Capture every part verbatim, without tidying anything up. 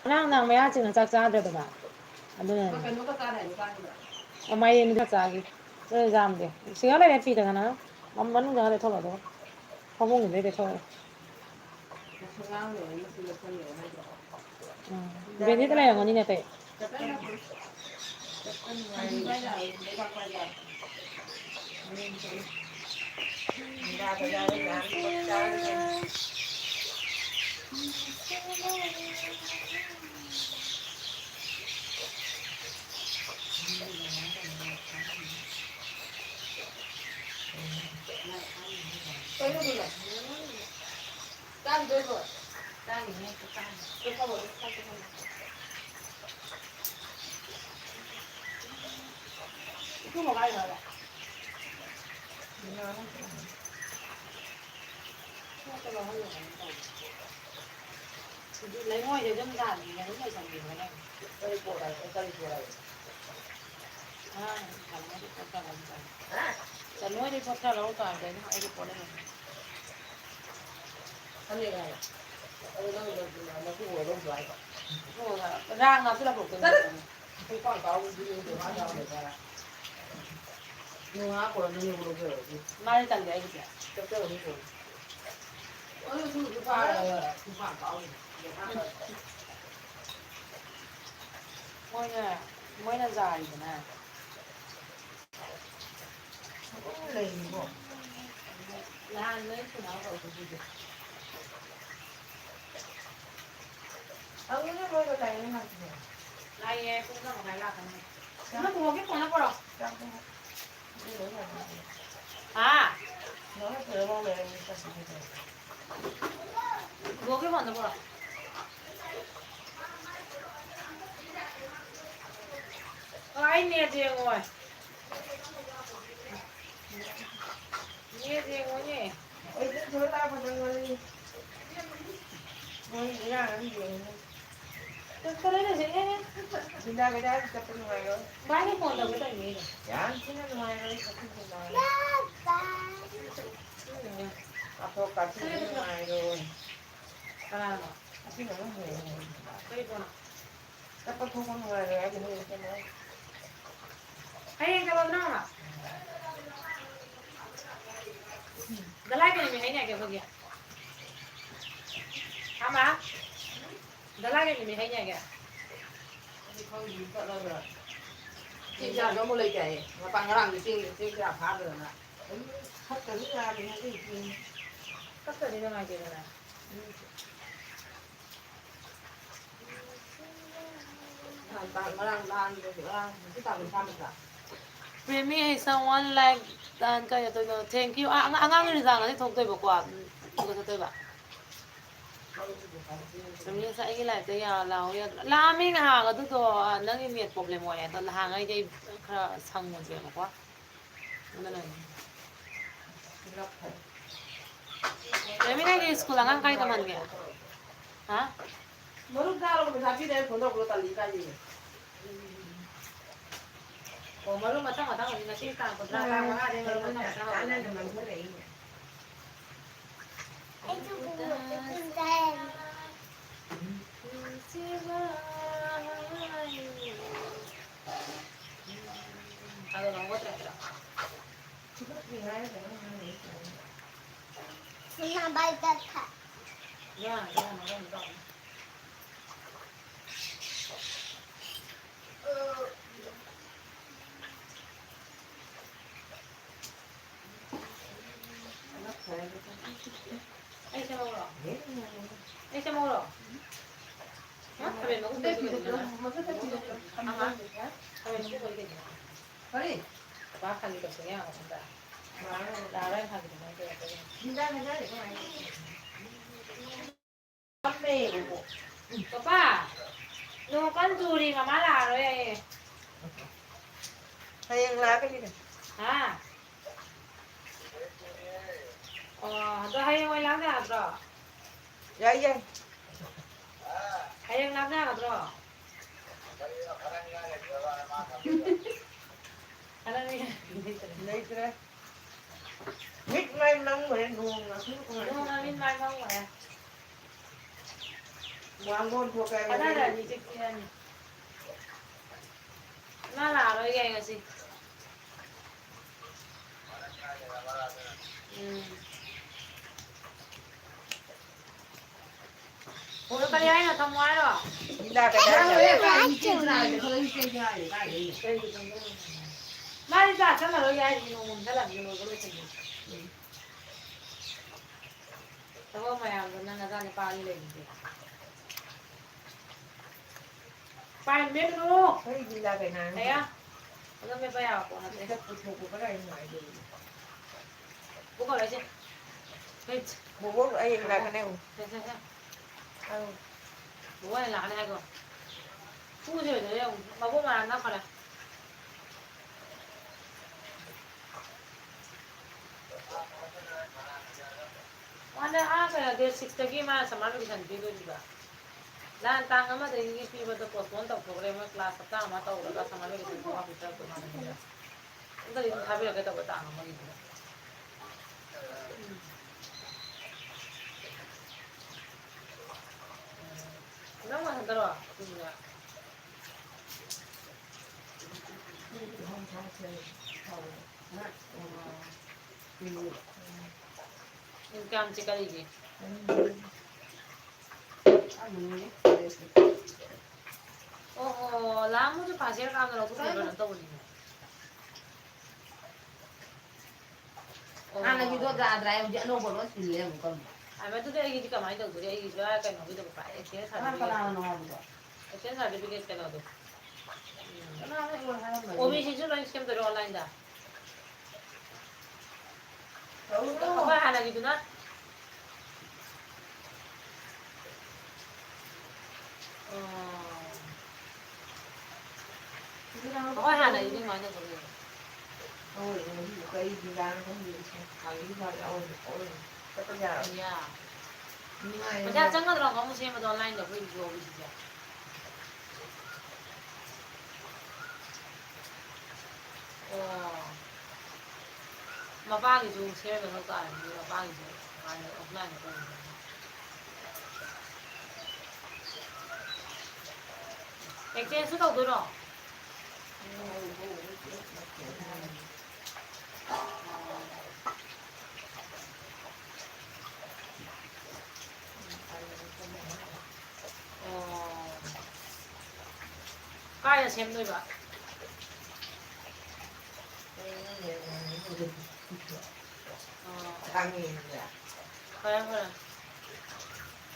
ꯉꯔꯥꯡ ꯅꯨꯡꯗꯥꯡ ꯃꯌꯥ ꯆꯤꯡꯅ ꯆꯥꯛ ꯆꯥꯗ꯭ꯔꯦꯗꯅ꯫ ꯑꯗꯨꯅꯅꯦ꯫ ꯀꯩꯅꯣꯒ ꯆꯥꯔꯦ ꯍꯥꯏꯕ ꯆꯥꯛꯇꯨꯗ꯫ ꯑꯣ, ꯃꯥꯏꯔꯦꯟꯒ ꯆꯥꯈꯤ꯫ ꯑꯗꯨ ꯌꯥꯝꯗꯦ꯫ ꯁꯤꯡꯍꯥꯔ ꯂꯩꯔꯦ ꯐꯤꯗ ꯀꯩꯅꯣ꯫ ꯃ-, ꯃꯅꯨꯡꯗ ꯂꯩꯊꯣꯛꯑꯣ ꯑꯗꯨꯒ꯫ ꯐꯃꯨꯡꯗꯨꯗꯩ ꯂꯩꯊꯣꯛꯑꯣ꯫ ꯎꯝ꯫ ꯕꯦꯅꯤꯠꯇ ꯂꯩꯔꯝꯒꯅꯤꯅꯦ ꯑꯇꯩ꯫ ꯂꯩꯉꯣꯏꯗ ꯑꯗꯨꯝ ꯊꯥꯕꯤꯅꯦ, ꯑꯗꯨꯝ ꯂꯣꯏꯁꯟꯕꯤꯕꯅꯦ꯫ ꯀꯔꯤ ꯄꯣꯠ ꯍꯥꯏ-, ꯀꯔꯤ ꯄꯣꯠ ꯍꯥꯏꯕ? ꯑꯉꯥꯡ ꯀꯩꯅꯣꯗꯤ ꯄꯣꯠ ꯈꯔ ꯂꯧ ꯇꯥꯔꯦ꯫ ꯍꯥ? ꯀꯩꯅꯣꯗꯤ ꯄꯣꯠ ꯈꯔ ꯂꯧ ꯇꯥꯔꯦ, ꯑꯗꯨꯝ ꯑꯩꯒꯤ ꯄꯣꯠ ꯂꯩꯕꯅꯦ꯫ ꯐꯅꯦꯛ ꯍꯥꯏꯔꯣ? ꯑꯗꯨ ꯅꯪ ꯃꯀꯨ ꯑꯣꯏꯔꯧꯗ꯭ꯔꯣ ꯍꯥꯏꯕ? ꯔꯥꯡ ꯉꯥꯛꯇ ꯂꯧꯊꯣꯛꯇꯣꯏꯅꯦ꯫ ꯆꯠꯂꯨ꯫ ꯅꯨꯄꯥ ꯀꯥꯎꯕꯗꯨꯗꯤ ꯅꯨꯄꯥ ꯀꯥꯎꯕꯗ꯫ ꯅꯨꯡꯉꯥ ꯀꯣꯟꯅ ꯅꯪ ꯂꯧꯖꯔꯣ ꯑꯗꯨ꯫ ꯃꯥꯗꯤ ꯇꯜꯂꯦ ꯑꯩꯒꯤꯗꯤ꯫ ꯆꯠꯆꯔꯣ ꯅꯪ ꯀꯣꯟꯅ꯫ ꯑꯗꯨꯁꯨ ꯅꯨꯄꯥ, ꯅꯨꯄꯥ ꯀꯥꯎꯕꯗ꯫ ꯃꯣꯏꯅ, ꯃꯣꯏꯅ ꯖꯥꯔꯤꯗꯅ꯫ ꯑꯗꯨꯝ ꯂꯩꯔꯤꯕꯣ? ꯅꯍꯥꯟ ꯅꯣꯏ ꯊꯣꯏꯅꯥꯎ ꯇꯧꯕꯗꯨꯗꯤ꯫ ꯍꯪꯉꯨꯅꯦ ꯃꯣꯏꯗ ꯂꯥꯛꯏꯅꯦ ꯍꯪꯉꯨꯅꯦ꯫ ꯂꯥꯛꯏꯌꯦ, ꯄꯨꯡ ꯇꯔꯥ ꯃꯈꯥꯏ ꯂꯥꯛꯀꯅꯤ꯫ ꯆꯥꯛ ꯏꯃꯥ, ꯕꯨꯕꯣꯛꯀꯤ ꯐꯣꯟꯗꯣ ꯄꯨꯔꯛꯑꯣ꯫ ꯆꯥꯛ ꯄꯨꯡ ꯍꯥ? ꯅꯣꯏ ꯊꯣꯏꯅꯥꯎ ꯂꯩꯔꯝꯃꯤ ꯆꯠꯁꯤ ꯍꯥꯏꯗꯣ꯫ ꯕꯣꯛꯀꯤ ꯐꯣꯟꯗꯣ ꯄꯨꯔꯛꯑꯣ꯫ ꯑꯣ, ꯑꯩ ꯅꯦꯠ ꯌꯦꯡꯉꯣꯏ꯫ ꯅꯦꯠ ꯌꯦꯡꯉꯣꯏꯅꯦ꯫ ꯑꯩꯗꯤ ꯊꯣꯏ ꯂꯥꯛꯄꯗ ꯉꯥꯏꯔꯤ꯫ ꯃꯣꯏ ꯏꯔꯥꯡ ꯑꯃ ꯌꯦꯡꯉꯤ꯫ ꯆꯠꯈ꯭ꯔꯦꯅꯦ ꯍꯧꯖꯤꯛ꯫ ꯑꯦ꯫ ꯕꯤꯟꯗꯥ ꯀꯩꯗꯥꯏꯗ ꯆꯠꯄ ꯅꯨꯡꯉꯥꯏꯔꯣꯏ? ꯚꯥꯏꯅ ꯐꯣꯟ ꯇꯧꯒꯦ ꯇꯧꯔꯤꯅꯦ꯫ ꯌꯥꯝ ꯊꯤꯅ ꯅꯨꯡꯉꯥꯏꯔꯣꯏ ꯆꯠꯄ ꯅꯨꯡꯉꯥꯏꯔꯣꯏ꯫ ꯀꯥꯊꯣꯛ ꯀꯥꯁꯤꯟ ꯅꯨꯡꯉꯥꯏꯔꯣꯏ꯫ ꯀꯅꯥꯅꯣ? ꯑꯁꯤꯅ ꯑꯃꯨꯛ ꯍꯦꯟꯅ ꯀꯔꯤ ꯄꯣꯠꯅꯣ? ꯆꯠꯄ ꯊꯣꯛꯄ ꯅꯨꯡꯉꯥꯏꯔꯣꯏ ꯍꯥꯏꯗꯤ ꯍꯌꯦꯡ ꯀꯩꯅꯣ꯫ ꯍꯌꯦꯡ ꯀꯩꯅꯣ ꯅꯪ? ꯗꯂꯥꯏ ꯀꯔꯤ ꯅꯨꯃꯤꯠ ꯍꯥꯏꯅꯤ ꯍꯥꯏꯒꯦ ꯑꯩꯈꯣꯏꯒꯤ? ꯑꯃ? ꯗꯂꯥꯏ ꯀꯔꯤ ꯅꯨꯃꯤꯠ ꯍꯥꯏꯅꯤ ꯍꯥꯏꯒꯦ? ꯑꯗꯨ ꯈꯪꯗꯦ, ꯆꯠꯂꯒ ꯆꯦꯡ ꯆꯥꯕ ꯑꯃꯨꯛ ꯂꯩꯇꯦ ꯍꯥꯏꯌꯦ꯫ ꯃꯄꯥꯟ ꯉꯔꯥꯡꯗꯤ ꯆꯦꯡ, ꯆꯦꯡ ꯆꯥ ꯐꯥꯗꯗꯅ꯫ ꯑꯗꯨꯝ ꯐꯠꯇꯕ ꯌꯥꯗꯦ ꯍꯥꯏꯕ ꯏꯆꯦꯅꯤ꯫ ꯐꯠꯇꯗꯤ ꯅꯨꯡꯉꯥꯏꯇꯦꯗꯅ꯫ ꯎꯝ꯫ ꯉꯔꯥꯡ, ꯉꯔꯥꯡ ꯅꯍꯥꯟ, ꯉꯔꯥꯡ ꯍꯧꯖꯤꯛ ꯇꯥꯡ ꯀꯨꯟꯊ꯭ꯔꯥ ꯅꯠꯇ꯭ꯔꯥ? ꯄ꯭ꯔꯦꯃꯤ ꯑꯩ ꯁꯝ ꯋꯥꯟ ꯂꯥꯏꯛ ꯇꯥꯟ ꯀꯩꯅꯣ ꯇꯧꯗꯣꯏꯅꯣ? Thank you꯫ ꯑ-, ꯑꯉꯥꯡ, ꯑꯉꯥꯡ ꯔꯤꯖꯥꯅꯗꯤ ꯊꯣꯛꯇꯣꯏꯕꯀꯣ꯫ ꯎꯝ, ꯑꯗꯨꯒ ꯆꯠꯇꯣꯏꯕ꯫ ꯄ꯭ꯔꯦꯃꯤ ꯉꯁꯥꯏ ꯑꯩꯒꯤ ꯂꯥꯏꯐꯇ ꯌꯥ-, ꯂꯥꯛꯑꯣ ꯌꯥꯗ꯭ꯔꯣ? ꯂꯥꯛꯑꯝꯃꯤ ꯉꯍꯥꯛ ꯑꯗꯨꯗꯣ, ꯅꯪꯒꯤ ꯅꯦꯠ ꯄ꯭ꯔꯣꯕ꯭ꯂꯦꯝ ꯑꯣꯏꯔꯦ꯫ ꯑꯗꯣ ꯅꯍꯥꯟꯉꯩꯗꯤ ꯑꯩ ꯈꯔ ꯁꯪꯉꯨꯗ꯭ꯔꯦꯕꯀꯣ꯫ ꯑꯗꯨꯅꯅꯦ꯫ ꯔꯦꯃꯤ, ꯅꯪꯒꯤ ꯁ꯭ꯀꯨꯜ ꯑꯉꯥꯡ ꯀꯥꯏ ꯇꯝꯍꯟꯒꯦ? ꯍꯥ? ꯃꯔꯨꯞ ꯇꯥꯔꯕ ꯄꯩꯁꯥ ꯄꯤꯗꯦ ꯐꯣꯟ ꯇꯧꯔꯛꯄꯗꯣ ꯇꯜꯂꯤ ꯀꯥꯏꯗꯩꯅꯣ? ꯑꯣ, ꯃꯔꯨꯞ ꯃꯊꯪ ꯃꯊꯪ ꯑꯣꯏꯗꯤ ꯉꯁꯤ ꯇꯥꯡ ꯀꯨꯟꯊ꯭ꯔꯥ, ꯇꯥꯡ ꯃꯉꯥꯗꯩ ꯃꯔꯨꯞ ꯃꯊꯪ ꯃꯊꯪ ꯍꯧꯔꯅꯤ꯫ ꯑꯩꯁꯨ ꯄꯨꯔꯛꯀꯦ ꯄꯨꯟꯗꯥꯏ꯫ ꯑꯩ ꯁꯦꯝꯍꯧꯔꯣ? ꯑꯩ ꯁꯦꯝꯍꯧꯔꯣ? ꯍꯥ? ꯊꯥꯕꯜ ꯃꯀꯨ ꯀꯩꯗꯧꯗꯣꯏꯅꯣ? ꯊꯥꯕꯜ ꯃꯀꯨ ꯀꯩꯗꯧꯗꯣꯏꯅꯣ? ꯀꯔꯤ? ꯕꯥ ꯈꯥꯡꯒꯤ ꯇꯧꯁꯦ ꯌꯥꯝ ꯃꯊꯟꯇ꯫ ꯂꯥꯛꯑꯔꯣꯏ ꯈꯥꯡꯒꯤ ꯇꯧꯁꯦ ꯌꯥꯝ ꯇꯧꯁꯦ꯫ ꯄꯄꯥ, ꯅꯣꯡ ꯀꯟꯅ ꯆꯨꯔꯤ, ꯃꯃꯥ ꯂꯥꯛꯑꯔꯣꯏ ꯍꯥꯏꯌꯦ꯫ ꯍꯌꯦꯡ ꯂꯥꯛꯑꯒ ꯂꯤꯔꯣ꯫ ꯍꯥ? ꯑꯣ, ꯑꯗꯣ ꯍꯌꯦꯡ ꯑꯣꯏꯅ ꯂꯥꯛꯅ ꯌꯥꯗ꯭ꯔꯣ? ꯌꯥꯏ, ꯌꯥꯏ꯫ ꯍꯌꯦꯡ ꯂꯥꯛꯅ ꯌꯥꯒꯗ꯭ꯔꯣ? ꯈꯔ ꯂꯩꯇ꯭ꯔꯦ꯫ ꯃꯤꯠ ꯃꯥꯏ ꯃꯝꯈ꯭ꯔꯦ, ꯅꯣꯡꯅ ꯁꯨꯝ ꯅꯣꯡꯅ ꯃꯤꯠ ꯃꯥꯏ ꯃꯝꯈ꯭ꯔꯦ꯫ ꯋꯥꯡꯒꯣꯟ ꯊꯣꯛꯀꯦ ꯍꯥꯏꯕ꯫ ꯀꯗꯥꯏꯗ ꯑꯅꯤ ꯆꯤꯛ ꯆꯤꯛꯑꯅꯤ? ꯃꯥ ꯂꯥꯛꯑꯔꯣꯏ ꯌꯥꯏ ꯉꯁꯤ꯫ ꯎꯝ꯫ ꯑꯣ, ꯀꯔꯤ ꯍꯥꯏꯅꯣ? ꯊꯝꯃꯣ ꯍꯥꯏꯔꯣ? ꯂꯤꯂꯥ ꯀꯩꯗꯧ ꯍꯥꯏꯅꯣ? ꯃꯥꯗꯤ ꯆꯥ ꯆꯠꯂꯔꯣꯏ ꯍꯥꯏꯔꯤ, ꯅꯣꯡꯃ ꯆꯠꯂꯝꯒꯦ, ꯂꯣꯏꯕ ꯂꯣꯏꯁꯟꯒꯦ꯫ ꯎꯝ꯫ ꯊꯕꯛ ꯃꯌꯥꯝꯗꯣ ꯅꯪ ꯅꯆꯥ ꯅꯨꯄꯥ ꯑꯅꯤ ꯂꯩꯔꯤꯗꯨꯗꯤ꯫ ꯄꯥꯏ ꯃꯦꯠꯂꯨ꯫ ꯑꯩ ꯂꯤꯂꯥ ꯀꯩꯅꯥꯅꯤ꯫ ꯀꯌꯥ? ꯑꯗꯨꯝ ꯃꯦꯠꯄ ꯌꯥꯕ ꯄꯣꯠ ꯅꯠꯇꯦ꯫ ꯁꯤꯗ ꯄꯨꯊꯣꯛꯄ ꯀꯗꯥꯏ ꯅꯨꯡꯉꯥꯏꯗꯣꯏꯅꯣ? ꯄꯨꯈꯠꯂꯣ ꯏꯆꯦ꯫ ꯍꯩꯠ꯫ ꯕꯣꯕꯣꯛ, ꯑꯩ ꯂꯥꯛꯀꯅꯤ ꯑꯃꯨꯛ꯫ ꯁꯦ, ꯁꯦ, ꯁꯦ꯫ ꯑꯧ꯫ ꯕꯣꯕꯣꯛ ꯑꯩ ꯂꯥꯛꯀꯅꯤ ꯍꯥꯏꯈꯣ꯫ ꯄꯨꯁꯦ ꯑꯣꯏꯗꯣꯏꯔꯦ ꯑꯃꯨꯛ꯫ ꯃꯕꯣꯛ ꯃꯔꯥ ꯅꯛꯈ꯭ꯔꯦ꯫ ꯃꯥꯅꯦ, ꯑꯥ, ꯀꯩꯅꯣ, date six ꯇꯒꯤ ꯃꯥ summer vacation ꯄꯤꯗꯣꯏꯅꯦꯕ꯫ ꯅꯍꯥꯟ ꯇꯥꯡ ꯑꯃꯗꯒꯤ ꯄꯤꯕꯗꯣ postpone ꯇꯧꯊꯣꯛꯈ꯭ꯔꯦ, ꯃꯣꯏ class ꯍꯞꯇꯥ ꯑꯃ ꯇꯧꯔꯒ summer vacation ꯊꯥꯕꯤꯔꯛꯀꯦ ꯇꯧꯕ ꯇꯥꯡ ꯑꯃꯒꯤꯗꯨꯗ꯫ ꯅꯪ ꯃꯊꯟꯇꯔꯣ? ꯏꯟꯀꯝꯁꯦ ꯀꯔꯤꯒꯤ? ꯑꯣꯍꯣ, ꯂꯥꯛꯑꯝꯃꯁꯨ parcel ꯀꯥꯞꯅ ꯂꯧꯊꯣꯛꯈ꯭ꯔꯣ, ꯀꯩꯅꯣ ꯇꯧꯕꯅꯤꯅꯦ꯫ ꯑꯣ꯫ ꯍꯥꯟꯅꯒꯤꯗꯣ ꯌꯥꯗ꯭ꯔꯦ, ꯍꯧꯖꯤꯛ ꯑꯅꯧꯕ ꯂꯣꯏ ꯁꯤꯜꯂꯦ ꯑꯃꯨꯛꯀ ꯑꯃꯨꯛ꯫ ꯑꯗꯨꯗꯤ ꯑꯩꯒꯤꯗꯤ ꯀꯃꯥꯏꯅ ꯇꯧꯗꯣꯔꯤ? ꯑꯩꯒꯤꯁꯨ ꯑꯥ ꯀꯩꯅꯣꯒꯤꯗꯣ ꯄꯥꯏ, exchange ꯀꯅꯥ certificate꯫ ꯀꯅꯥꯅꯣ ꯍꯥꯏꯕꯗꯣ? Exchange certificate ꯀꯩꯅꯣꯗꯣ꯫ ꯎꯝ꯫ ꯀꯅꯥꯅꯣ ꯑꯩꯉꯣꯟꯗ ꯍꯥꯏꯔꯝꯕꯅꯤ? OBC ꯁꯨ ꯂꯣꯏ ꯁꯦꯝꯗꯣꯏꯔꯣ online ꯗ? ꯇꯧꯔꯣ꯫ ꯑꯩꯈꯣꯏ ꯍꯥꯟꯅꯒꯤꯗꯨꯅ? ꯑꯣ꯫ ꯑꯗꯨꯅ ꯑꯩꯈꯣꯏ ꯍꯥꯟꯅꯒꯤꯗꯤ ꯀꯃꯥꯏꯅ ꯇꯧꯗꯣꯏꯅꯣ? ꯍꯣꯏ, ꯉꯁꯤꯁꯨ ꯀꯔꯤ ꯂꯤꯂꯥꯅꯣ ꯈꯪꯗꯦ, ꯏꯁꯩ ꯈꯥꯡꯕꯤ ꯃꯥꯜꯂꯦ, ꯑꯑꯣꯟꯕ ꯑꯑꯣꯟꯕ꯫ ꯆꯠꯄ ꯌꯥꯔꯣꯏ꯫ ꯌꯥ꯫ ꯅꯨꯡꯉꯥꯏꯔꯦ꯫ ꯄꯩꯁꯥ ꯆꯪꯒꯗ꯭ꯔꯣ ꯈꯪꯕꯨ ꯁꯦꯝꯕꯗꯣ online ꯗ ꯑꯩꯈꯣꯏꯒꯤꯁꯨ ꯍꯧꯖꯤꯛꯁꯦ? ꯑꯣ꯫ ꯃꯄꯥꯒꯤꯁꯨ ꯁꯦꯝꯃꯒ ꯂꯧ ꯇꯥꯔꯅꯤ, ꯃꯄꯥꯒꯤꯁꯨ ꯃꯥꯅ offline ꯇꯧꯕꯅꯤꯅ꯫ Exchange ꯁꯨ ꯇꯧꯗꯣꯏꯔꯣ? ꯑꯣ꯫ ꯀꯥꯏꯗ ꯁꯦꯝꯗꯣꯏꯕ? ꯑꯣ꯫ ꯐꯔꯦ, ꯐꯔꯦ꯫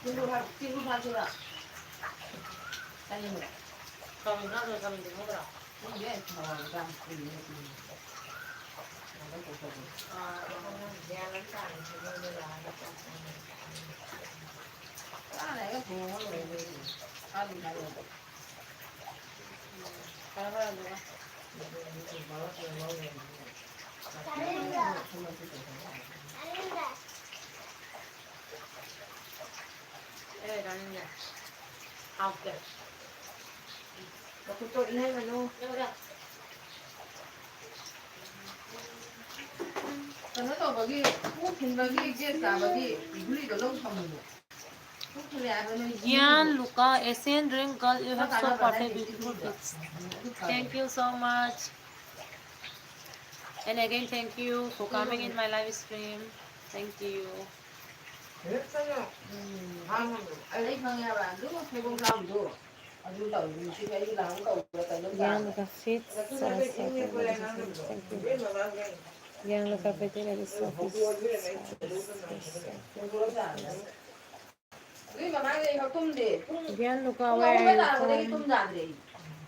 ꯆꯦꯡꯀꯨꯞ ꯍꯥꯞꯁꯤꯔꯣ? ꯆꯥꯅꯤꯡꯕ꯭ꯔꯥ? ꯈꯥꯃꯦꯟ ꯊꯥꯗ꯭ꯔꯣ? ꯈꯥꯃꯦꯟ ꯊꯥꯗ꯭ꯔꯣ? ꯈꯪꯗꯦ, ꯊꯥꯎ ꯌꯥꯝ ꯀꯨꯏꯔꯦ꯫ ꯑꯥ꯫ ꯆꯥꯅ ꯍꯦꯛ ꯊꯣꯡꯉꯒ ꯂꯣꯏꯔꯦ꯫ ꯍꯥꯞꯅꯤ ꯍꯥꯏꯔꯣ? ꯎꯝ, ꯈꯔ ꯈꯔ ꯑꯗꯨꯒ꯫ ꯑꯦ, ꯆꯥꯅꯤꯡꯗꯦ꯫ ꯍꯥꯎꯇꯦ꯫ ꯃꯈꯨꯠꯇꯣ ꯏꯟꯍꯟꯒꯅꯨ꯫ ꯀꯩꯅꯣ ꯇꯧꯕꯒꯤ, ꯄꯨꯛ ꯊꯤꯟꯕꯒꯤ ꯒꯦꯁ ꯆꯥꯕꯒꯤ ꯒꯨꯂꯤꯗꯣ ꯂꯧ ꯊꯝꯃꯨꯅꯦ꯫ ꯄꯨꯛ ꯊꯤꯜꯂꯦ ꯍꯥꯏꯕ ꯅꯣꯏ ꯒ꯭ꯌꯥꯟ Luka, Asian dream girl, you have so perfect beautiful kids. Thank you so much. And again, thank you for coming in my live stream. Thank you. ꯑꯩ ꯈꯪꯉꯦꯕ, ꯑꯗꯨ ꯊꯩꯕꯣꯡ ꯆꯥꯕꯗꯣ꯫ ꯑꯗꯨ ꯇꯧꯔꯤꯗꯨ ꯉꯁꯤꯗꯤ ꯑꯩꯁꯨ ꯅꯍꯥꯟꯃꯨꯛ ꯇꯧꯕꯗ ꯀꯩꯅꯣꯝ ꯆꯥꯕꯗ꯫ ꯌꯥꯝꯅ ꯐꯤꯠ ꯁꯥ-, ꯁꯥ-, ꯌꯥꯝꯅ ꯀꯥꯐꯦꯇꯦꯔꯤꯌꯥꯒꯤ ꯁꯥ-, ꯁꯥ-, ꯁꯥ-, ꯑꯗꯨꯏ ꯃꯃꯥꯡꯗ ꯑꯩ ꯈꯔ ꯇꯨꯝꯗꯦ꯫ ꯄꯨꯡ, ꯒ꯭ꯌꯥꯟ ꯂꯨꯀꯥ, ꯄꯨꯡ ꯑꯍꯨꯝꯒ ꯋꯥꯏ ꯇꯥꯔꯛꯄꯗꯒꯤ ꯇꯨꯝ ꯌꯥꯗ꯭ꯔꯦ ꯑꯩ꯫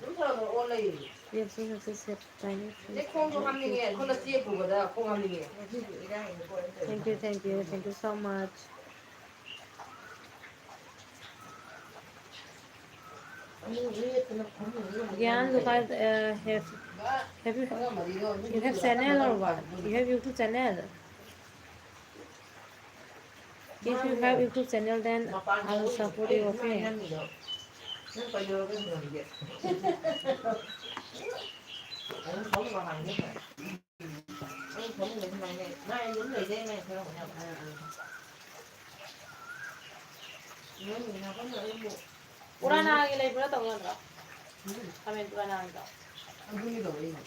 ꯑꯗꯨꯝ ꯁꯣꯔꯣꯛꯇ ꯑꯣꯟ ꯂꯩꯔꯦ꯫ ꯌꯦꯞꯁꯨ ꯌꯦꯞꯁꯨ ꯁꯦꯞ ꯇꯥꯏꯅꯤ꯫ ꯑꯗꯩ ꯈꯣꯡꯁꯨ ꯍꯥꯝꯅꯤꯡꯉꯦ, ꯈꯨꯠꯅ ꯆꯦ ꯄꯨꯕꯗ ꯈꯣꯡ ꯍꯥꯝꯅꯤꯡꯉꯦ꯫ Thank you, thank you, thank you so much. Gyan Luka, uh, have, have you, you have channel or what? You have YouTube channel? If you have YouTube channel, then I will support you, okay? ꯐꯃꯨꯡꯗ ꯁꯨꯃꯥꯏꯅ ꯂꯩ꯫ ꯃꯥꯏ ꯑꯗꯨꯝ ꯂꯩꯖꯩ, ꯃꯥꯏ ꯈꯔ ꯍꯣꯠꯅꯕ꯫ ꯑꯥ, ꯑꯥ꯫ ꯅꯪꯒꯤ ꯅꯥꯀꯟꯗ ꯑꯩꯕꯨ ꯄꯨꯔꯥꯅꯥꯒꯤ ꯂꯩꯕ꯭ꯔꯥ ꯇꯧ ꯌꯥꯗ꯭ꯔꯣ? ꯎꯝ꯫ ꯈꯥꯃꯦꯟ ꯄꯨꯔꯥꯅꯥꯒꯤꯗꯣ꯫ ꯑꯗꯨꯒꯤ ꯇꯧꯔꯛꯏꯅꯦ꯫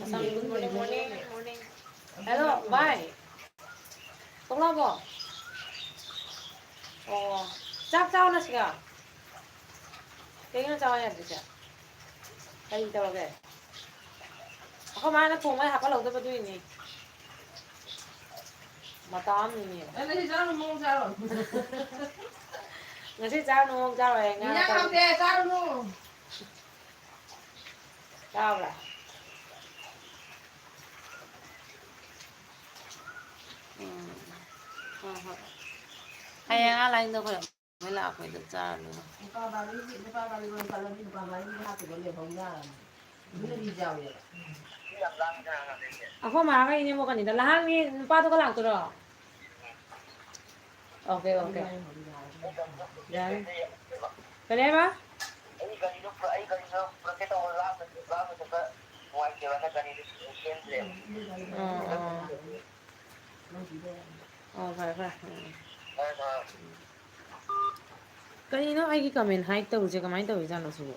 ꯑꯁꯝꯕꯤ, good morning, morning, morning. Hello, ꯚꯥꯏ꯫ ꯊꯣꯛꯂꯛꯑꯕꯣ? ꯑꯣ, ꯆꯥꯛ ꯆꯥꯎ ꯅꯁꯤꯀꯥ꯫ ꯀꯩꯒꯤꯅꯣ ꯆꯥꯎ ꯌꯥꯗ꯭ꯔꯤꯁꯦ? ꯀꯔꯤ ꯇꯧꯔꯒꯦ? ꯑꯩꯈꯣꯏ ꯃꯥꯅ ꯊꯣꯡꯕꯗ ꯍꯥꯞꯄꯠꯍꯧꯗꯕ ꯑꯗꯨꯏꯅꯤ꯫ ꯃꯇꯥ ꯑꯃꯅꯤꯅꯦ꯫ ꯅꯪ ꯉꯁꯤ ꯆꯥꯔꯨꯅꯨ, ꯃꯑꯣꯡ ꯆꯥꯔꯣ꯫ ꯉꯁꯤ ꯆꯥꯔꯨꯅꯨ, ꯃꯑꯣꯡ ꯆꯥꯔꯣꯏ, ꯉꯥ ꯏꯟꯖꯥꯡ ꯇꯧꯔ-, ꯍꯥꯎꯇꯦ, ꯆꯥꯔꯨꯅꯨ꯫ ꯆꯥꯕ꯭ꯔꯥ? ꯎꯝ꯫ ꯍꯣꯏ, ꯍꯣꯏ꯫ ꯍꯌꯦꯡ ꯑꯥ ꯂꯥꯏꯟꯗ ꯑꯩꯈꯣꯏ ꯃꯣꯏ ꯂꯥꯛꯄꯩꯗ ꯆꯥꯔ ꯂꯣꯏꯔꯦ꯫ ꯅꯨꯄꯥ ꯕꯥꯔꯤ, ꯅꯨꯄꯥ ꯕꯥꯔꯤ ꯂꯣꯏ ꯆꯠꯂꯗꯤ ꯅꯨꯄꯥ ꯕꯥꯔꯤ ꯍꯥꯞꯄꯤꯗꯣ ꯂꯩꯍꯧ ꯌꯥꯔꯕꯅꯤ꯫ ꯑꯗꯨꯅ ꯔꯤꯖꯥ ꯑꯣꯏꯌꯦꯕ꯫ ꯑꯩꯈꯣꯏ ꯃꯥꯒ ꯏꯅꯦꯝꯕꯣꯛꯀꯅꯤꯗ꯫ ꯂꯍꯥꯡꯒꯤ ꯅꯨꯄꯥꯗꯨꯒ ꯂꯥꯛꯇꯣꯏꯔꯣ? Okay, okay. ꯌꯥꯔꯦ꯫ ꯀꯔꯤ ꯍꯥꯏꯕ? ꯑꯩ ꯒꯥꯔꯤꯗꯣ ꯄꯨꯔꯛ-, ꯑꯩ ꯒꯥꯔꯤꯗꯣ ꯄꯨꯔꯛꯀꯦ ꯇꯧꯕ ꯂꯥꯞꯅ, ꯂꯥꯞꯅ ꯆꯠꯄ ꯅꯨꯡꯉꯥꯏꯇꯦꯕ, ꯅꯪ ꯒꯥꯔꯤꯗꯣ ꯁꯦꯝꯗ꯭ꯔꯦꯕ꯫ ꯑꯣ, ꯑꯣ꯫ ꯑꯣ, ꯐꯔꯦ, ꯐꯔꯦ꯫ ꯎꯝ꯫ ꯐꯔꯦ, ꯐꯔꯦ꯫ ꯀꯔꯤꯅꯣ ꯑꯩꯒꯤ comment hide ꯇꯧꯔꯤꯁꯦ? ꯀꯃꯥꯏꯅ ꯇꯧꯔꯤꯖꯥꯠꯅꯣ ꯁꯤꯕꯨ?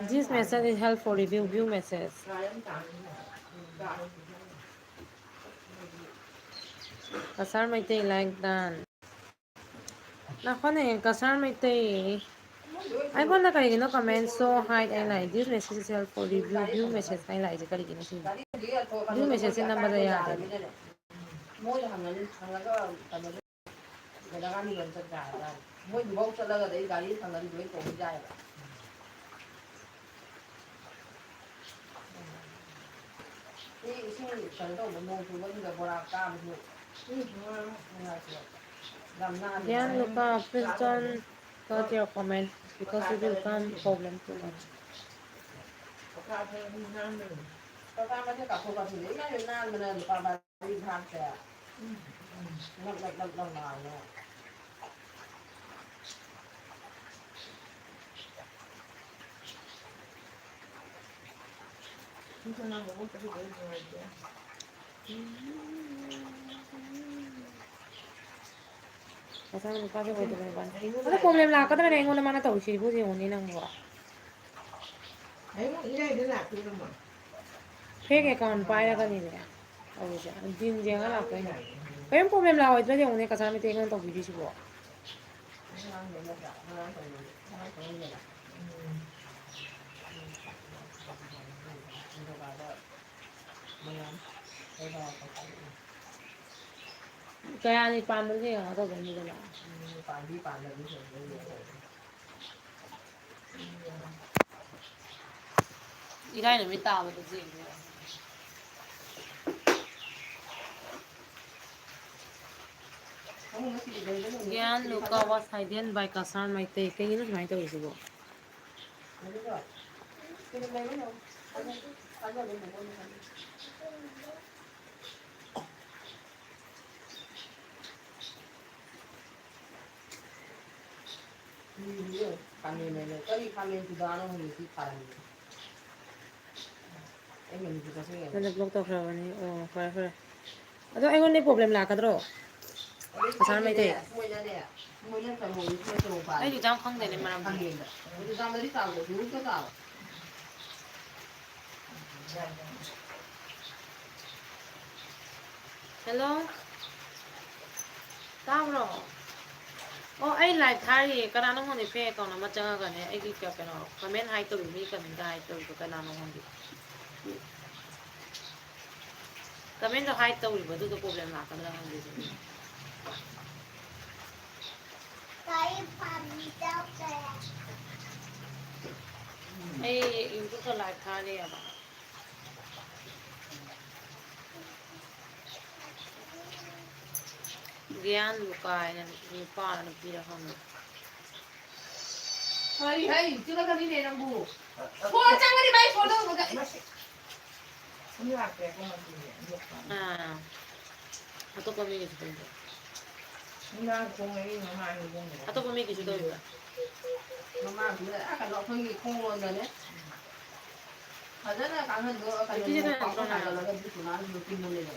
This message is held for review, view message. Cachar Meitei, like done꯫ ꯉꯥꯏꯈꯣꯅꯦ, Cachar Meitei. ꯑꯩꯉꯣꯟꯗ ꯀꯔꯤꯒꯤꯅꯣ comment show hide ꯍꯥꯏꯅ ꯂꯥꯛꯏ? This message is held for review, view message ꯍꯥꯏꯅ ꯂꯥꯛꯏꯁꯦ ꯀꯔꯤꯒꯤꯅꯣ ꯁꯤꯕꯣ? View message ꯁꯦ ꯅꯝꯕꯗ ꯌꯥꯗꯦ꯫ ꯃꯣꯏꯗ ꯍꯪꯉꯅꯤ, ꯍꯪꯉꯒ ꯀꯩꯅꯣꯗ ꯕꯦꯂꯥꯒꯥꯅꯤ ꯂꯣꯏ ꯆꯠ ꯌꯥꯔꯖꯥꯠꯅꯤ꯫ ꯃꯣꯏꯗꯨꯐꯥꯎ ꯆꯠꯂꯒ ꯑꯗꯩ ꯒꯥꯔꯤ ꯊꯝꯃꯗꯤ ꯂꯣꯏ ꯇꯧꯕ ꯌꯥꯏꯕ꯫ ꯁꯤ ꯏꯁꯤꯡ ꯀꯩꯅꯣ ꯇꯧꯕ, ꯅꯣꯡ ꯆꯨꯕꯗꯨꯗ ꯕꯣꯔꯥ ꯀꯥꯕꯁꯨ ꯅꯨꯡꯉꯥꯏꯇꯦ꯫ ꯌꯥꯝ ꯅꯥꯟꯕ ꯌꯥꯝ ꯅꯨꯄꯥ, please don't cut your comment because it will come problem too much. ꯀꯀꯥ ꯃꯊꯛ ꯀꯥꯈꯠꯂꯛꯄꯁꯤꯗ ꯏꯃꯥꯏ ꯅꯥꯟꯕꯅ ꯂꯨꯄꯥ ꯕꯥꯔꯣ ꯍꯥꯞꯇꯦ꯫ ꯅꯞ, ꯅꯞ, ꯅꯞ, ꯅꯞ ꯂꯥꯎꯔꯒ꯫ ꯃꯆꯥꯅꯨꯄꯥꯁꯦ ꯑꯣꯏꯗꯕ ꯅꯨꯄꯥꯅꯤ꯫ ꯑꯗꯣ problem ꯂꯥꯛꯀꯗ꯭ꯔꯅꯦ ꯑꯩꯉꯣꯟꯗ ꯃꯥꯅ ꯇꯧꯔꯤꯁꯤꯕꯨ ꯌꯦꯡꯉꯨꯅꯦ ꯅꯪꯕꯣ꯫ Fake account ꯄꯥꯏꯔꯒꯅꯤꯅꯦ ꯇꯧꯔꯤꯁꯦ꯫ ꯗꯤꯟ ꯌꯦꯡꯉ ꯂꯥꯛꯇꯣꯏꯅꯦ꯫ ꯀꯔꯤꯝ problem ꯂꯥꯛꯑꯣꯏꯗ꯭ꯔꯗꯤ ꯌꯦꯡꯉꯨꯅꯦ ꯀꯆꯥ ꯃꯤꯇꯩ ꯑꯩꯉꯣꯟꯗ ꯇꯧꯕꯤꯔꯤꯁꯤꯕꯣ꯫ ꯀꯌꯥꯅꯤ ꯄꯥꯟꯕꯅꯣ ꯌꯦꯡꯉꯒ ꯇꯧꯗꯣꯏꯅꯤꯗꯅ꯫ ꯏꯔꯥꯏ ꯅꯨꯃꯤꯠ ꯇꯥꯕꯗ ꯌꯦꯡꯗꯣꯏꯕ꯫ ꯒ꯭ꯌꯥꯟ Luka was hidden by Cachar Meitei. ꯀꯩꯒꯤꯅꯣ ꯁꯨꯃꯥꯏꯅ ꯇꯧꯔꯤꯁꯤꯕꯣ? ꯀꯔꯤ ꯈꯥꯃꯦꯟ ꯆꯨꯖꯥꯛꯅꯣ ꯈꯪꯗꯦ ꯁꯤ ꯊꯥꯔꯝꯃꯤꯁꯦ꯫ ꯑꯩ ꯃꯅꯤꯄꯨꯔ ꯆꯠꯆꯩ ꯍꯥꯏꯕ꯫ ꯅꯪꯅ block ꯇꯧꯈ꯭ꯔꯕꯅꯤ꯫ ꯑꯣ, ꯐꯔꯦ, ꯐꯔꯦ꯫ ꯑꯗꯣ ꯑꯩꯉꯣꯟꯗ problem ꯂꯥꯛꯀꯗ꯭ꯔꯣ? ꯑꯗꯩ ꯀꯁꯥꯔ ꯃꯩꯇꯩ꯫ ꯃꯣꯏꯅꯅꯦ, ꯃꯣꯏꯅ ꯀꯩꯅꯣ, ꯃꯣꯏ ꯇꯧꯕ ꯑꯩꯁꯨ ꯌꯥꯝ ꯈꯪꯗꯦꯅꯦ ꯃꯔꯝꯗꯤ꯫ ꯈꯥꯃꯦꯟꯗ꯫ ꯆꯨꯖꯥꯛꯇꯗꯤ ꯆꯥꯎꯗꯦ, ꯆꯨꯖꯥꯛꯇ ꯆꯥꯎ꯫ Hello? ꯇꯥꯕ꯭ꯔꯣ? ꯑꯣ, ꯑꯩ live ꯊꯥꯔꯤꯌꯦ꯫ ꯀꯅꯥꯅꯣ ꯈꯪꯗꯦ fake account ꯑꯃ ꯆꯪꯉꯒꯅꯦ, ꯑꯩꯒꯤ ꯀ-, ꯀꯩꯅꯣ, comment hide ꯇꯧꯔꯤ, ꯃꯤ comment hide ꯇꯧꯔꯤꯗꯣ ꯀꯅꯥꯅꯣ ꯈꯪꯗꯦ꯫ Comment ꯇꯣ hide ꯇꯧꯔꯤꯕ, ꯑꯗꯨꯗꯣ problem ꯂꯥꯛꯀꯗ꯭ꯔꯥ ꯈꯪꯗꯦ ꯑꯗꯨꯗꯤ꯫ ꯑꯩ YouTube ꯇ live ꯊꯥꯔꯤꯌꯦꯕ꯫ ꯒ꯭ꯌꯥꯟ ꯂꯨꯀꯥꯏꯅ ꯅꯨꯄꯥꯔ ꯅꯨꯄꯤꯔ ꯈꯪꯗꯦ꯫ ꯀꯔꯤ ꯍꯩ? ꯆꯤꯛꯂꯛꯀꯅꯤꯅꯦ ꯅꯪꯕꯨ꯫ ꯐꯣꯟ ꯆꯪꯒꯅꯤ ꯚꯥꯏ, ꯐꯣꯟ ꯇꯧꯕꯗ꯫ ꯑꯥ꯫ ꯑꯇꯣꯞꯄ ꯃꯤꯒꯤꯁꯨ ꯇꯧꯕ꯭ꯔꯥ? ꯑꯇꯣꯞꯄ ꯃꯤꯒꯤꯁꯨ ꯇꯧꯕ꯭ꯔꯥ? ꯃꯃꯥꯡꯗ, ꯑꯥ, ꯀꯩꯅꯣ, ꯑꯩꯈꯣꯏꯒꯤ ꯈꯣꯡꯂꯣꯝꯗꯅꯦ꯫ ꯐꯖꯅ ꯀꯥꯡꯈꯟꯗꯣ ꯀꯩꯅꯣ ꯅꯨꯄꯤꯁꯦ ꯀꯅꯥ ꯄꯥꯎꯈꯨꯝ ꯀꯅꯥ? ꯍꯥꯡꯒꯠꯂꯒ ꯕꯤꯇꯨꯅꯥ ꯂꯨꯇꯤꯡꯉ ꯂꯩꯔꯦ꯫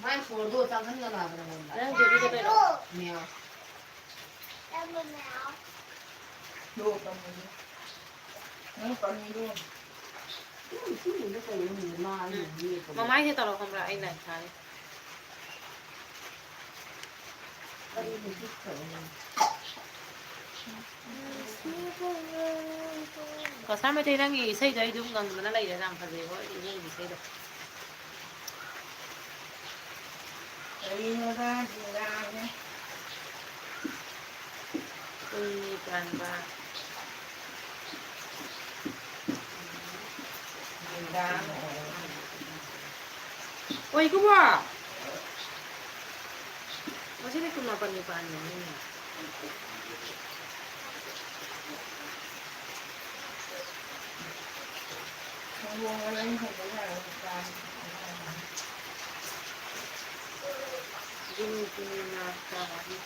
ꯃꯥꯏ ꯁꯣꯔꯗꯣ ꯆꯪꯍꯟꯒꯅꯣ ꯍꯥꯏꯕꯅꯦ ꯑꯩꯉꯣꯟꯗ꯫ ꯅꯪ ꯕꯦꯕꯤꯗ ꯀꯩꯅꯣ? ꯃꯤꯌꯥꯎ꯫ ꯂꯣꯛ ꯀꯪꯕꯅꯤ꯫ ꯅꯪ ꯀꯪꯉꯤꯗꯣ꯫ ꯏꯁꯤꯡꯗꯨꯗ ꯀꯩꯅꯣ ꯃꯥ ꯎꯝ꯫ ꯃꯃꯥꯏꯁꯦ ꯇꯧꯔꯣ ꯈꯪꯕ꯭ꯔꯥ? ꯑꯩ ꯂꯥꯏ ꯊꯥꯔꯦ꯫ ꯀꯁꯥꯔ ꯃꯩꯇꯩ, ꯅꯪꯒꯤ ꯏꯁꯩꯗꯣ ꯑꯩ ꯑꯗꯨꯝ ꯉꯪꯗꯅ ꯂꯩꯔꯦ, ꯌꯥꯝ ꯐꯖꯩꯕꯣ ꯏꯕꯨꯡꯒꯤ ꯏꯁꯩꯗꯣ꯫ ꯀꯔꯤꯅꯣꯗ, ꯖꯤꯡꯒꯥꯅꯦ꯫ ꯀꯨꯟꯅꯤ ꯄꯥꯟꯕ꯫ ꯖꯤꯡꯒꯥꯅ ꯑꯣꯏꯔꯦ꯫ ꯑꯣꯏ, ꯏꯀꯨꯕꯣꯛ꯫ ꯉꯁꯤꯗꯤ ꯀꯨꯟ ꯃꯥꯄꯟꯅꯤ ꯄꯥꯟꯕꯅꯤꯅꯦ꯫ ꯌꯨꯝ ꯄꯨꯅꯤꯅ ꯇꯥꯔꯤ꯫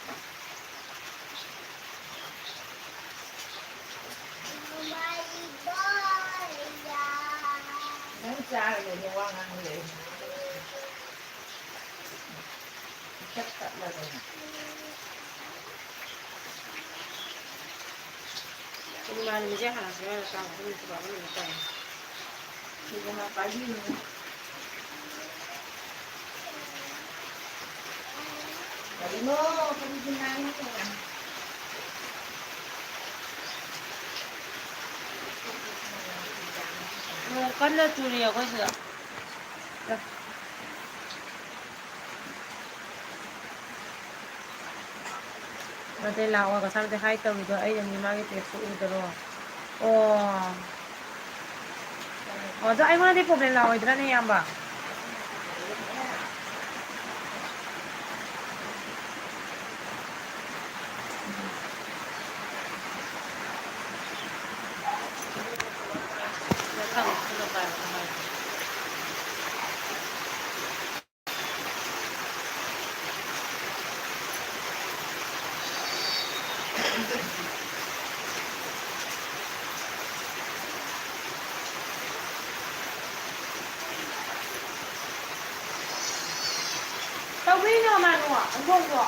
ꯅꯪ ꯆꯥꯔꯒ ꯋꯥ ꯉꯥꯡ ꯂꯩ꯫ ꯏꯇꯠ ꯇꯠꯂꯗꯅ꯫ ꯄꯨꯔꯅꯤꯃꯥ ꯅꯨꯃꯤꯠꯁꯦ ꯍꯥꯟꯅ ꯁꯤꯗ ꯆꯥꯛ ꯆꯥꯕ ꯅꯨꯃꯤꯠ ꯇꯥꯏ꯫ ꯁꯤꯗꯅ ꯄꯥꯏꯕꯤꯌꯨ꯫ ꯀꯔꯤꯅꯣ? ꯀꯔꯤꯒꯤ ꯉꯥꯡꯉꯤꯅꯣ? ꯅꯣꯡ ꯀꯟꯅ ꯆꯨꯔꯤ ꯑꯩꯈꯣꯏ ꯁꯤꯗ꯫ ꯅꯠꯇꯦ, ꯂꯥꯛꯑꯣ, ꯉꯁꯥꯏ ꯍꯥꯏ ꯇꯧꯔꯤꯗꯣ ꯑꯩꯅꯅꯤ, ꯃꯥꯒꯤ ꯇꯦꯛꯁꯇꯨ ꯎꯗꯔꯣ? ꯑꯣ꯫ ꯑꯣ, ꯑꯗꯣ ꯑꯩꯉꯣꯟꯗꯗꯤ ꯄ꯭ꯔꯣꯕ꯭ꯂꯦꯝ ꯂꯥꯛꯑꯣꯏꯗ꯭ꯔꯥꯅꯦ, ꯏꯌꯥꯝꯕ? ꯑꯗꯣ,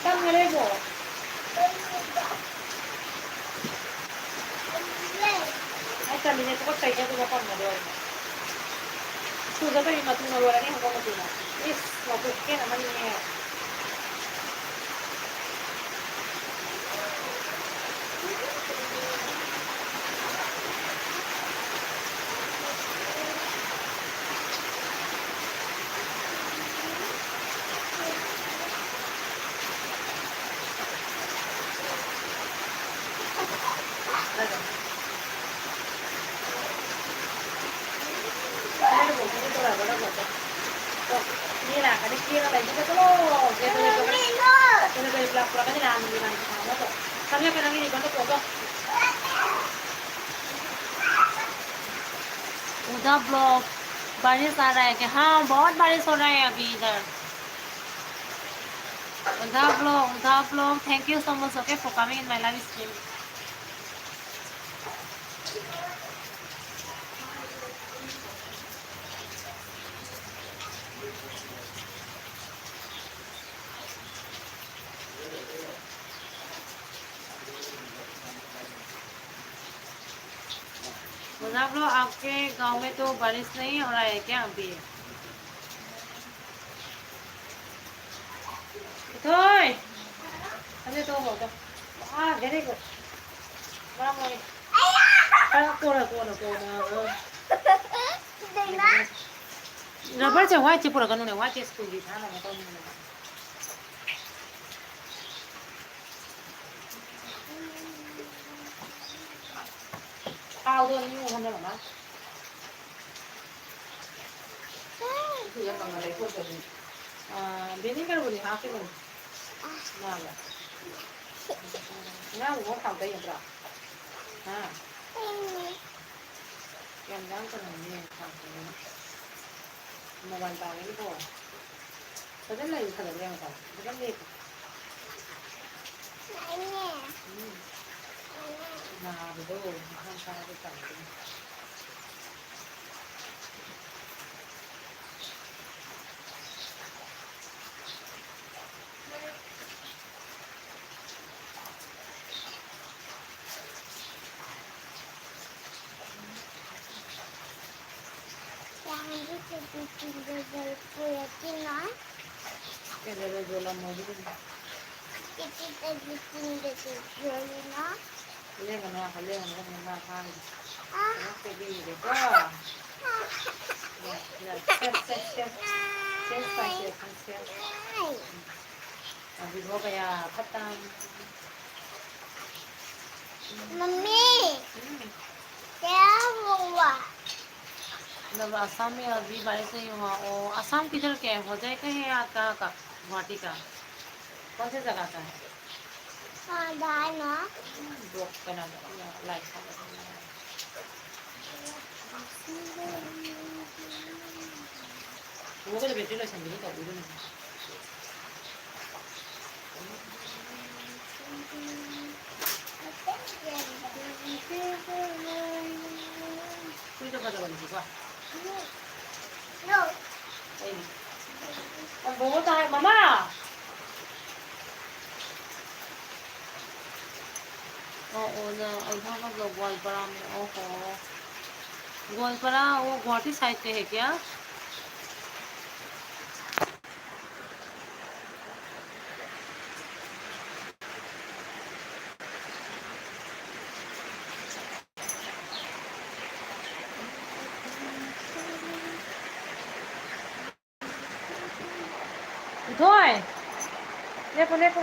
ꯇꯝꯒ ꯂꯩꯕ꯭ꯔꯣ? ꯑꯩ ꯇꯜꯂꯤꯅꯦ, ꯇꯨꯀꯠꯆꯩꯅꯦ ꯑꯗꯨ ꯃꯐꯝꯗꯣ ꯑꯩ꯫ ꯁ꯭ꯀꯨꯜ ꯆꯠꯇꯣꯏꯅꯤ ꯃꯇꯨꯅ ꯂꯣꯏꯔꯅꯤ ꯍꯧꯒꯠ ꯃꯇꯨꯅ꯫ ꯏꯁ, ꯃꯇꯨ ꯈꯨꯀꯦꯟ ꯑꯃꯅꯤꯅꯦ꯫ उधा ब्लॉग, बारिश आ रहा है क्या? हाँ, बहुत बारिश हो रहा है अभी इधर। उधा ब्लॉग, उधा blog, thank you so much, okay, for coming in my live stream. Muzaffar, आपके गांव में तो बारिश नहीं हो रहा है क्या अभी? ꯏꯊꯣꯏ! ꯑꯗꯨ ꯇꯧꯕꯗꯣ꯫ ꯑꯥ, very good. ꯃꯔꯝ ꯃꯣꯛꯏ꯫ ꯈꯔ ꯀꯣꯟꯅ, ꯀꯣꯟꯅ, ꯀꯣꯟꯅ꯫ ꯁꯤꯗꯩꯅ꯫ Rubber ꯁꯦ white ꯁꯦ ꯄꯨꯔꯛꯀꯅꯨꯅꯦ, white ꯁꯦ ꯁ꯭ꯀꯨꯜꯒꯤ ꯊꯥꯅꯕ ꯇꯧꯅꯕꯅꯦ꯫ ꯊꯥꯎꯗꯣ ꯑꯅꯤ ꯑꯍꯨꯝ ꯍꯟꯊꯔꯝꯃ꯫ ꯑꯥ, ꯚꯤꯅꯦꯒꯔꯕꯨꯗꯤ ꯍꯥꯞꯈꯤꯕꯅꯤ꯫ ꯉꯥꯗ꯫ ꯉꯥꯕꯨ ꯉꯧ ꯊꯥꯎ ꯇꯩꯒꯗ꯭ꯔꯣ? ꯍꯥ? ꯌꯥꯝ ꯌꯥꯝꯗꯕꯅꯤꯅꯦ ꯊꯥꯎ ꯇꯩꯕꯅ꯫ ꯃꯣꯕꯥꯏꯜ ꯄꯥꯏꯕꯒꯤꯀꯣ꯫ ꯐꯖꯅ ꯂꯩꯌꯨ, ꯐꯖꯅ ꯌꯦꯡꯉꯨꯀꯣ꯫ ꯐꯖꯅ ꯂꯦꯞꯄꯨ꯫ ꯎꯝ꯫ ꯅꯥꯕꯗꯣ ꯃꯁꯥ ꯃꯁꯥꯅ ꯇꯧꯔꯤꯗꯨꯅꯤ꯫ ꯇꯤꯐꯤꯟꯗ ꯄꯨꯔꯛꯇꯨꯅ꯫ ꯀꯩꯗꯧꯔꯦ ꯌꯣꯜꯂꯝꯃꯣ ꯑꯗꯨꯒꯤꯗꯤ? ꯇꯤꯐꯤꯟꯗ ꯄꯨꯔꯛꯇꯨꯅ꯫ ꯂꯦꯡꯒꯅꯨ ꯍꯥꯏꯕ, ꯂꯦꯡꯒꯅꯨ ꯍꯥꯏꯕ, ꯃꯥ ꯉꯥꯡꯉꯤꯗꯣ꯫ ꯑꯥ꯫ ꯉꯥꯡ ꯄꯤꯕꯤꯔꯒꯦꯀꯣ꯫ ꯑꯥ꯫ ꯌꯥ, ꯌꯥ, ꯁꯦ, ꯁꯦ, ꯁꯦ꯫ ꯁꯦ, ꯁꯦ, ꯁꯦ, ꯁꯦ꯫ ꯑꯥ꯫ ꯑꯕꯤꯕꯣ ꯀꯌꯥ ꯐꯠꯇ꯫ ꯃꯝꯃꯤ꯫ ꯎꯝ꯫ ꯀꯌꯥ ꯍꯣꯡꯕ? मतलब आसाम में अभी बारिश नहीं हुआ। ओ, आसाम किधर के है? होजाई का है या कहाँ का? गुवाहाटी का? कौन से जगह का है? हाँ, दाई ना। हम्म, ब्लॉक बना दो, या लाइट का बटन लगा दो। वो तो बैटरी लो संगीत का, वो तो नहीं। ꯑꯣ, ꯑꯣ, ꯅꯪ ꯑꯜꯐꯥ ꯃꯇꯂꯕ ꯒꯣꯋꯥꯜꯄꯥꯔꯥ ꯃꯦ, ꯑꯣ ꯍꯣ꯫ ꯒꯣꯋꯥꯜꯄꯥꯔꯥ, ꯋꯣ ꯒꯨꯋꯥꯍꯥꯇꯤ ꯁꯥꯏꯗ ꯀꯦ ꯍꯦ ꯀꯌꯥ? ꯏꯊꯣꯏ! ꯂꯦꯞꯄꯨ, ꯂꯦꯞꯄꯨ꯫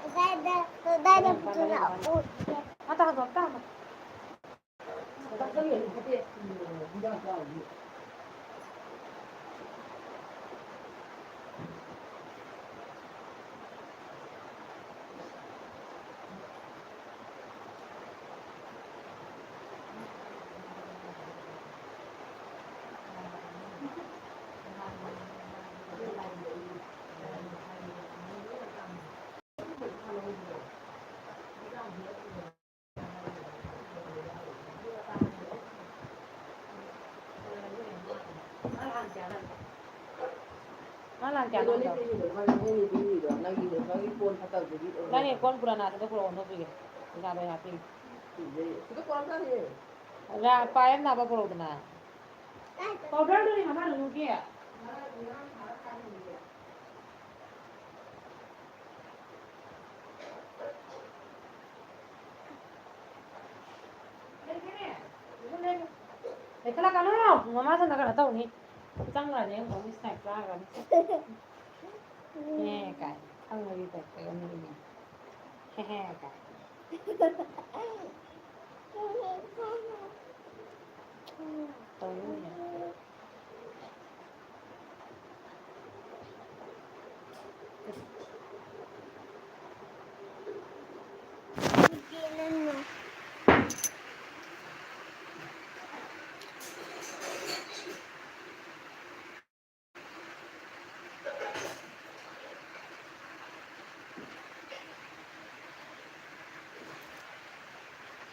ꯀꯗꯥꯏꯗ, ꯀꯗꯥꯏꯗ ꯄꯨꯊꯣꯔꯛꯑꯣ? ꯑꯇꯥ ꯍꯟꯗꯣꯛ, ꯑꯇꯥ ꯍꯟꯗꯣꯛ꯫ ꯃꯥ ꯂꯥꯛ ꯀꯌꯥꯅꯣ ꯍꯪꯉꯣ꯫ ꯅꯪꯒꯤ ꯀꯣꯟ ꯄꯨꯔꯥꯅꯥꯗꯨꯗ ꯄꯨꯔꯛꯑꯣ, ꯑꯣꯟꯊꯣꯛꯄꯤꯒꯦ꯫ ꯄꯩꯁꯥꯗꯣ ꯑꯩ ꯍꯥꯞꯄꯤꯒꯦ꯫ ꯄꯥꯏ ꯑꯃ ꯅꯥꯕ ꯄꯨꯔꯛꯎꯗꯅ꯫ ꯄꯥꯎꯗꯔꯗꯨꯅꯤ ꯃꯃꯥ ꯂꯨꯅꯨꯒꯤ꯫ ꯂꯩꯈꯠꯂꯛꯀꯅꯨ! ꯃꯃꯥ ꯁꯣꯝꯗ ꯀꯩꯅꯣ ꯇꯧꯅꯤ꯫ ꯆꯪꯈ꯭ꯔꯅꯤ, ꯑꯃꯨꯛ ꯃꯤ ꯁ꯭ꯅꯦꯛ ꯆꯥꯈ꯭ꯔꯅꯤ꯫ ꯑꯦ, ꯀꯥꯏ꯫ ꯈꯪꯕꯒꯤ ꯇꯥꯏꯞꯇꯒ ꯅꯣꯛꯏꯅꯦ꯫ ꯍꯦ ꯍꯦ, ꯀꯥꯏ꯫ ꯇꯧꯅꯨꯅꯦ꯫